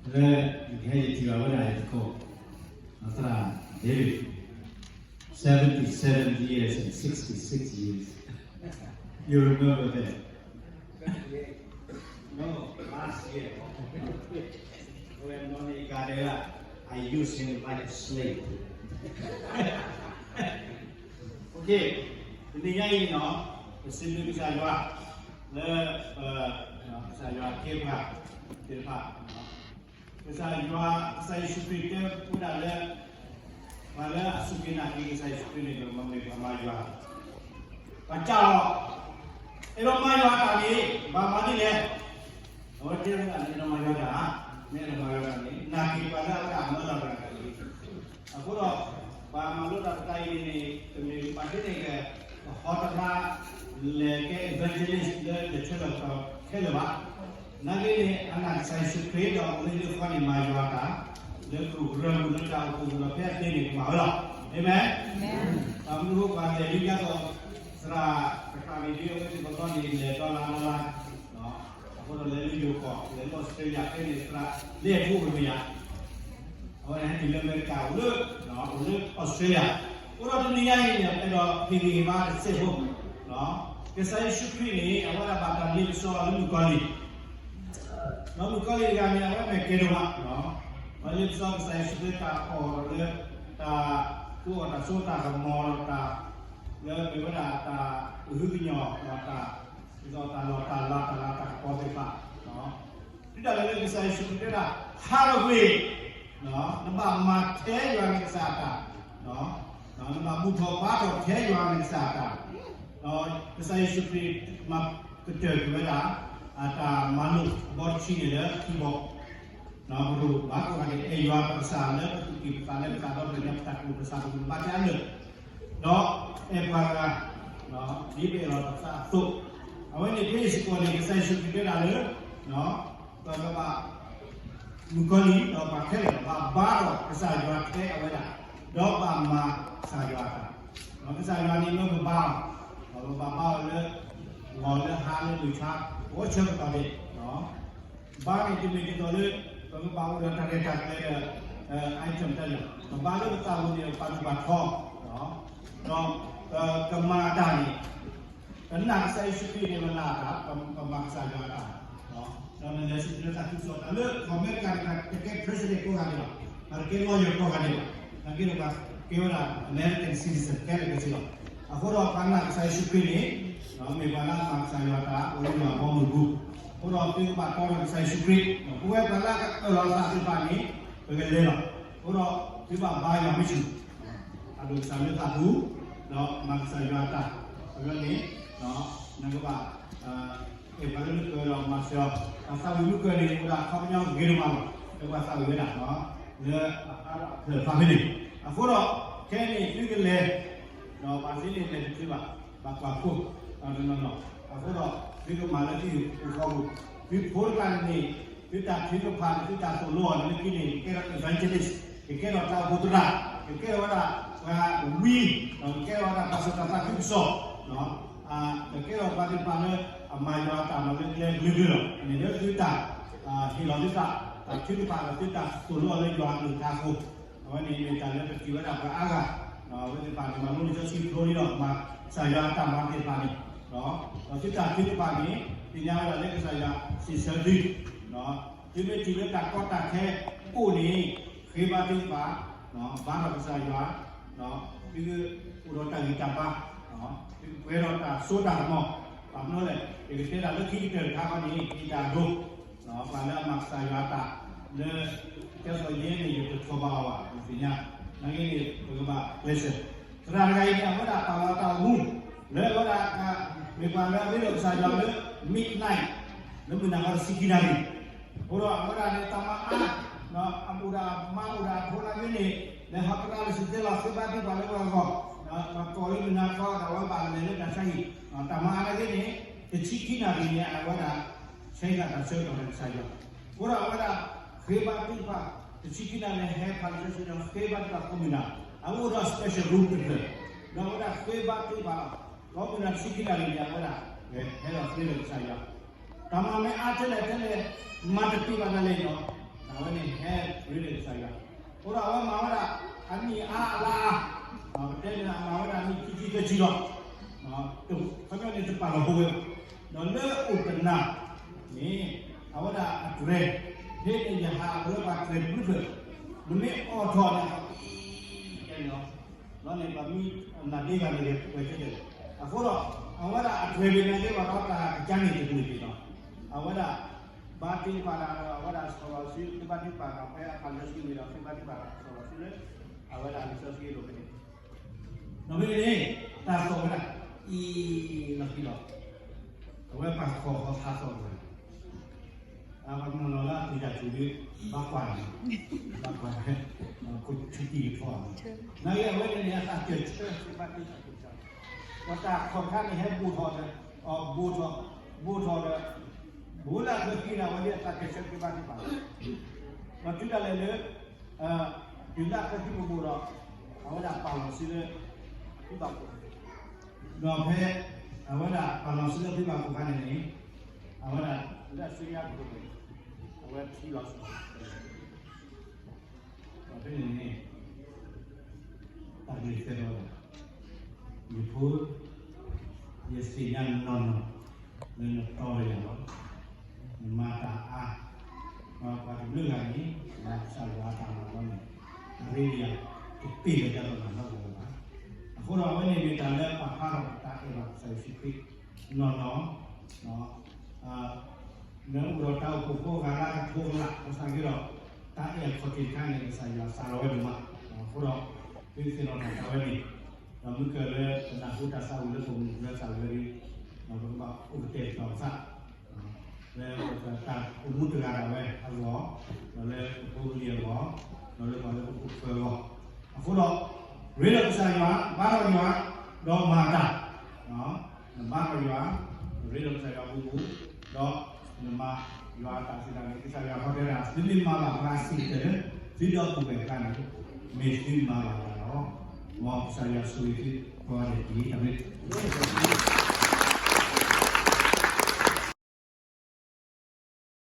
လၢ ယကဟဲယထံၣ်ဘၣ်ဝဲဒၣ်ယသကိး သရၣ် David, seventy-seven years and sixty-six years. You remember that? No, last year. When Monica, I use him like a slave. Okay, တနံၤညါအံၤနီၤ ပစံးဘျုးကစၢ်ယွၤ လၢ ကစၢ်ယွၤအခ့အပှၤသ့ၣ်တဖၣ် ကစၢ်ယွၤ ကစၢ်ယ့ၣ်ၡူးခရံာ်တဲဝဲဒၣ်လၢ ပှၤလၢအစူၢ်က့ၤနာ်က့ၤကစၢ်ယ့ၣ်ၡူးခရံာ်န့ၣ် ပမ့ၢ်ပှၤမၤယွၤ ပစၢ်လီၤ. အဲၣ်ဒိးမၤယွၤတၢ်န့ၣ် ဘၣ်မၤဒ်လဲၣ်. အဝဲတဲဝဲဒၣ် အဲၣ်ဒိးမၤယွၤတၢ်, မ့ၢ်အဲၣ်ဒိးမၤယွၤတၢ်န့ၣ် နာ်က့ၤပှၤလၢအတၢ်မၢလီၤတၢ်တဂ့ၤ. အဃိဒီး ပှၤမၤလိတၢ်ပသးအံၤန့ၣ် တမ့ၢ်ဘၣ်သ့န့ၣ်က ပဟီတရါ လဲၤကဲ evangelist လၢလဲၤဆၢထၢၣ်ခဲလၢာ်ဘၣ်. နာ်က့ၤန့ၣ် အနာ်ကစၢ်ယ့ၣ်ၡူးခရံာ်ဒီးအဝဲသ့ၣ်ဃီန့ၣ် မၤယွၤတၢ် လၢကရူၢ်ကရၢမူလၢတၢ်အိၣ်ဖှိၣ်ဒီးဖဲအသ့န့ၣ် ကမၤဝဲလီၤ. အၤမ့ၣ်. ဘၣ်မနုၤအဃိပှၤလဲၤဒ်ကသိး သရၣ်တခါန့ၣ် ဒ်အဝဲသ့ၣ်ပဂီၢ်န့ၣ် လဲၤဒီလါဒီလါ အဃိဒီးလဲၤလၢယိၤကီၢ် လဲၤလၢအီစထြ့လယါ ဖဲန့ၣ်သရၣ်လဲၤအဖိအိၣ်ဝဲမ့ၢ်ယါ အဝဲဟဲတုၤလၢအမဲရကၤ အိၣ်လၢ အိၣ်လၢအီစထြ့လယါ. အဃိဒီးတနံၤညါအံၤန့ၣ် အဲၣ်ဒိးဟ့ၣ်ဂံၢ်ဟ့ၣ်ဘါတစဲးဖိ ကစၢ်ယ့ၣ်ၡူးခရံာ်န့ၣ် အဝဲဒၣ်ဘၣ်တၢ်လ့ပစီလၢမုၣ်ကီၤလံၢ် ဒီးမုၣ်ကီၤလံၢ်တဂၤန့ၣ် အဝဲမ့ၢ်ကဲဒိၣ်မး ပှၤလ့ပစီကစၢ်ယ့ၣ်ၡူးခရံာ်တၢ်အီၣ်ဒီးလၢ တၢ်သူအီၣ်တၢ်ဆိတၢ်ကမီၤဒီးတၢ် လၢမ့ၢ်ဝဲဒၣ်တၢ်ကဟုကညီၢ်ဒီးတၢ် ဒ်သိးတၢ်လီၢ်တၢ်လၤတၢ်လၤတၢ်ကပီၤသ့ၣ်တဖၣ် တုၤဒၣ်လဲာ်လၢကစၢ်ယ့ၣ်ၡူးခရံာ်တဲဒၣ် ဟးထီၣ်ကွံာ် နဘၣ်မၤထဲယွၤနကစၢ်အတၢ် နဘၣ်ဘူၣ်ထီၣ်ဘါထီၣ်ထဲယွၤနကစၢ်အတၢ် ဒီးကစၢ်ယ့ၣ်ၡူးခရံာ်မၤကတၢၢ်ကွံာ်ဝဲဒၣ် အတၢ်မၤလိာ်ဘီတဆံန့ၣ်လၢခံဘီ ပဒိၣ်ဘၣ်ကိးဂၤဒဲး အဲၣ်ယွၤပကစၢ်လၢပသူၣ်ကံၢ်ပသးလၢပသးဒီဖျၢၣ်ညါ ပတၢ်ကူၣ်ပသးပကဘၣ်တဲအါလၢာ် ဒီးအဲၣ်ပှၤဂၤ ဒ်ပအဲၣ်လီၤပသးအသိး အဝဲန့ၣ်ဖဲအံၤစ့ၢ်ကီးန့ၣ် ကစၢ်ယ့ၣ်ၡူးခရံာ်တဲဒၣ်လၢ ပကဘၣ် မုၣ်ကီၤလံၢ်ဒီးပှၤခဲလၢာ် ဘၣ်ဘါထီၣ်ကစၢ်ယွၤထဲအဝဲဒၣ် ဒီးဘၣ်မၤကစၢ်ယွၤအတၢ် ကစၢ်ယွၤန့ၣ်မ့ၢ်ပဘါအီၤ ပဘၣ်ဘါအီၤလၢ ဂီၤလၢဟါလၢမုၢ်ဆါ ဂီၤဆၢကတီၢ်န့ၣ် ဘါန့ၣ်တမ့ၢ်ဒ်သိးလၢ ပကဘၣ်အိၣ်ဒီးတၢ်ရဲၣ်တၢ်ကျဲၤဒီး item တၢ်လၢ ပဘါလၢပသးပူၤန့ၣ် ပာ်ဒူၣ်ပာ်ထီ ဒီးပကမၤတၢ်န့ၣ် ပနာ်ကစၢ်ယ့ၣ်ၡူးခရံာ်န့ၣ် ပနာ်တၢ် ပမၤကစၢ်ယွၤအတၢ် ဒီးနလဲၤဆူညါတၢ်သးခုကစီၣ်တၢ်လၢကီၢ်အမဲရကၤတခါ တကဲ president ကိးဂၤဒဲးဘၣ် တကဲ lawyer ကိးဂၤဒဲးဘၣ် နာ်က့ဒီးပှၤကဲဝဲဒၣ် American citizen ခဲလၢာ်ခဲဆ့လီၤ. အဃိဒီးပှၤနာ်ကစၢ်ယ့ၣ်ၡူးခရံာ်န့ၣ် မ့ၢ်ပှၤလၢအမၤကစၢ်ယွၤတၢ် အိၣ်လၢယွၤအဘီအမုၢ်အပူၤ အဃိဒီးသုကဘၣ်တီဒီးကစၢ်ယ့ၣ်ၡူးခရံာ် ပဝဲပှၤလၢအအၢၣ်လီၤသးသ့ၣ်တဖၣ်န့ၣ် ပကလဲၤလီၤ. အဃိဒီးသုဘၣ်ဘါယွၤမ့ၢ်ဆူၣ် အဒိၣ်ကစၢ်လၢသးပူၤ ဒီးမၤကစၢ်ယွၤအတၢ် အဝဲန့ၣ် နကဘၣ် အဲၣ်ပှၤလၢနကၢၤဒီးမၤစၢၤအီၤ ပှၤသးဝံၣ်မုၢ်ကၢၤန့ၣ် အိၣ်ဒၣ်ခီပညီဂ့ၤဒိၣ်မးလီၤ လၢပှၤသးဝံၣ်ဝဲဒၣ် လၢအဖျၢၣ်ဖးဖဲန့ၣ် အဃိဒီး ခဲအံၤန့ၣ် သုကလဲၤ ဒီးဘၣ်သ့န့ၣ်လဲၤတချုးဘၣ် ဘၣ်ကွၢ်ခိၣ် တနီၤနီၤ အဃိဒီး သုကမၤလၢသုဟံၣ်ဖိဃီဖိ သုဖိတဖၣ်န့ၣ် သုတၢ်ထုကဖၣ်န့ၣ် သုတၢ်သိၣ်လိအီၤန့ၣ် လၢခံန့ၣ် ကကဲထီၣ် evangelist ကကဲထီၣ်တၢ်အိၣ်ဖှိၣ်သရၣ် ကကဲထီၣ်ဝဲဒၣ်ပှၤဝံ ဒီးကကဲထီၣ်ဝဲဒၣ်ပှၤစီၣ်တၢ်သးခုကစီၣ် ကကဲထီၣ်ပှၤသ့ၣ်တဖၣ်လၢ အမၤယွၤအတၢ်မၤလၢကျဲကလုာ်ကလုာ်လီၤ. န့ၣ်လၢသုတၢ် ဟ့ၣ်လီၤသုသး တၢ်ထုကဖၣ်ဒီးသုတၢ်သိၣ်လိအီၤလၢယွၤအကလုၢ်ကထါအဃိ အဝဲန့ၣ်မ့ၢ်တၢ်လၢပထံၣ်ဝဲဒၣ်ပှၤအါဂၤ အဝဲသ့ၣ်တဖၣ်န့ၣ် မၤလိလံာ်စီဆှံဖျိလံဒီး မၤကစၢ်ယွၤအတၢ်မၤသ့ၣ်တဖၣ်န့ၣ် ဒီးသုတၢ်ထုကဖၣ်န့ၣ် သ့ၣ်ညါဝဲဒၣ်လၢကစၢ်ယွၤစံးဆၢသု သုမ့ၢ်ထံၣ်လၢတၢ်ကီတၢ်ခဲအိၣ်န့ၣ် ဃ့ဘါသုကဘၣ် ဘါထီၣ်ကစၢ်ယွၤ သုကအိၣ်ဒီးတၢ်ဂံၢ်တၢ်ဘါ သုကပှဲၤဒီးတၢ်စိတၢ်ကမီၤ ဘၣ်မနုၤလဲၣ် ယကတဲဒၣ်လၢခံကတၢၢ်တခါခီန့ၣ် ယတၢ်ဒိ ပှၤလၢအမၤကစၢ်ယွၤအတၢ် လၢ ကဲသိးယဲန့ၣ် ယတထီၣ်ဘၣ်အီၤဘၣ် ယသ့ၣ်ညါ နာ်က့န့ၣ် ပကဘၣ်ကျဲးစၢး သရၣ်တဂၤအံၤန့ၣ် အဝဲဒၣ်ပာ်လီၤတၢ်အိၣ်မူ လၢအဝဲဒၣ် မ့ၢ်ပှၤလၢအရ့ဒီးကစၢ်ယွၤလၢ midnight လၢမုၢ်နၤခီတဆံခံနၣ်ရံၣ် အဃိဒီးအဝဲဒၣ်န့ၣ် တၢ်မၤအါ အအိၣ်ဒီးအမါအိၣ်ဒီးအဖိနာ်က့န့ၣ် လဲၤဟီတရါလၢစံၣ်တဲၤလီၤ ဃ့ဘါသ့ၣ်တဖၣ်လၢပှၤဂီၢ် ပှၤကိးလၢမုၢ်နၤခီဒီးအဝဲဘၣ်လဲၤလၢတၢ်ဆါဟံၣ် တၢ်မၤအါနာ်က့န့ၣ် တဆံခံနၣ်ရံၣ်န့ၣ် အဝဲဒၣ် ဆဲးဂၤတၢ်ဆၢကတီၢ်ဒီးကစၢ်ယွၤ အဃိဒီးအဝဲဒၣ် ဃ့ဘါသ့ၣ်တဖၣ် တဆံခံနၣ်ရံၣ် ဟဲဖးလံာ်စီဆှံဒီး ဃ့ဘါသ့ၣ်တဖၣ်ကိးမုၢ်နၤ အအိၣ်ဒီး special room တဖျၢၣ် ဒီးအဝဲဒၣ်ဃ့ဘါသ့ၣ်တဖၣ် ကိးမုၢ်နၤတဆံခံနၣ်ရံၣ်န့ၣ် အဝဲဒၣ် ဟဲလီၤဃ့ဒီးကစၢ်ယွၤ တၢ်မၤမ့ၢ်အါထဲလဲၣ်ထဲလဲၣ် မၤတပ့ၤဘၣ်ဒၣ်လဲာ်နီၤ အဝဲန့ၣ်ဟဲရ့ဒီးကစၢ်ယွၤ, အဃိဒီးအဝဲမၤဝဲဒၣ်အနံၣ်အါအလါအါ, ပတဲန့ၣ်အမၤဝဲဒၣ်နံၣ်ခံဆံသၢဆံလီၤ. ခီပညီန့ၣ်တပာ်လီၤဖိဝဲဘၣ်, ဒီးလၢအိၣ်တနၤန့ၣ် အဝဲဒၣ်အတြဲၤ, ဖဲန့ၣ်ယဟးအဝဲပှၤတြဲၤတဘျုးဖျၢၣ်, မ့ၢ်အိးထီၣ်န့ၣ် အီၣ်အံၤတဲန့ၣ်လီၤ. ဒီးန့ၣ်ပှၤမ့ၢ်နၢ်ဒ့ဂၤန့ၣ် ဝဲကဲတဲ, အဃိဒီး အဝဲဒၣ်အတြဲၤန့ၣ် နာ်က့ဘၣ်ဒီးတၢ်ကစၢ်န့ၣ်တမုာ်က့ၤဒီး အဝဲဒၣ် ဘါထုကဖၣ်ဒီးအဝဲဒၣ်စီၤလီၤစု သုဘါထုကဖၣ်ဒီးဖဲအဖးလံာ်စီဆှံန့ၣ်ဒီး သုဘါထုကဖၣ်ဒီးစီၤလီၤစုလၢ အဝဲဒၣ်လံာ်စီဆှံအလိၤဖဲန့ၣ်, ဒီးဖဲန့ၣ်န့ၣ် တၢ်သီၣ်ဝဲဒၣ် အံၤလီၤခံဒီး အဝဲပာ်ထီၣ်ဟီၣ်ဟးသီၣ်ဝဲ အပှၤကမၤလီၤလၢအပျံၤတၢ်ဆိၣ်ဒုး ဘၣ်ကွၢ်န့ၣ်, ဘၣ်ကွၢ်န့ၣ်, ခိၣ်ထံတံၢ်ကထီၣ်န့ၣ်, နာ်က့အဝဲန့ၣ်န့ၣ် အသးကဲၤဆၢ သုဘါထုကဖၣ်ကစၢ်, ဒီးတၢ်ခီၣ်ခါန့ၣ် ဟဲဘူးထီၣ်ဒီး အီၤဘူးထီၣ်, ဘူးထီၣ်ဒီး ဘူးလၢအသးကံၢ်န့ၣ် အဝဲဒၣ်အသးကဲၤဆၢ သုဘါထုကဖၣ်, ဒီးတုၤဒၣ်လဲာ်လၢ တုၤလၢအသးကံၢ်ဘူးဘူးဒီး အဝဲဒၣ်ပာ်လီၤစုလၢ သုဘၣ်ကိၣ် ဒီးဖဲ အဝဲဒၣ်ပာ်လီၤစုလၢသုဘၣ်ကိၣ်ခါန့ၣ်န့ၣ် အဝဲဒၣ်လၢအစုညါပူၤန့ၣ် အဝဲထံၣ်လီၤစု ဒီးဖဲန့ၣ်န့ၣ် တၢ်ဂ့ၢ်တဲလီၤ ယဖိ ယသ့ၣ်ညါနီၢ်နီၢ် လၢနတီဒီးယၤလီၤ. နမၤတၢ်အါ, ပှၤတဘျုးဂၤန့ၣ် မၤကစၢ်ယွၤအတၢ်မၤလီၤန့ၣ် အရ့ဒံးယၤ တပ့ၢ်လၢယၤတၢ်မၤလီၤကဝဲၤဘၣ်. အဃိဒီးအဝဲန့ၣ်မ့ၢ်တၢ်လၢပာ်ဖျါထီၣ်ပတၢ်အဲၣ်ဘၣ်ကစၢ်ယ့ၣ်ၡူးခရံာ် နီၢ်နီၢ် လၢအိၣ်ဒီးတၢ်အိၣ်ဖှိၣ်ဖိဂၤလၢကထိကလး ဘၣ်ဆၣ်က့ဒီး တၢ်အဲၣ်အခီၣ်ထံးတခါန့ၣ် ကစၢ်ယွၤစးထီၣ်ဝဲဒိၣ်မး. အဃိဒီး သုသ့ၣ်နီၣ်ထီၣ်တၢ်ဝဲန့ၣ် ဒီးမုၢ်ကၢၢ်လၢပနၢ်ဟူတၢ်သးဝံၣ်လၢပမူၣ်လၢသးဝံၣ်ဝဲဒီး ပကဘၣ်အိၣ်ကတဲာ်ကတီၤပသး လၢပတၢ်အိၣ်မူတဂၤဒၣ်ဝဲအဂီၢ်, ဒီးလၢပဖိပလံၤအဂီၢ်, ဒီးလၢပှၤလၢပခိၣ်ပဃၢၤအဂီၢ်. အဃိဒီး ရ့ဒီးကစၢ်ယွၤ, ဘါထီၣ်ယွၤ, ဒီးမၤတၢ်, နဘါထီၣ်ယွၤ, ရ့ဒီးကစၢ်ယွၤဘူးဘူး, ဒီးနမၤယွၤအတၢ်စံးတၢ်န့ၣ် ကစၢ်ယွၤဟီတဲဒၣ် သုမ့ၢ်မၤဘၣ်ပှၤစံးတၢ်လၢ သုဒီပုၢ်ဝဲၢ်အကျါန့ၣ် မ့ၢ်သုမၤဘၣ်ယၤလီၤ. မ်ကစၢ်ယွၤဆိၣ်ဂ့ၤသုကိးဂၤဒဲးတက့ၢ်. တၢ်ဘျုး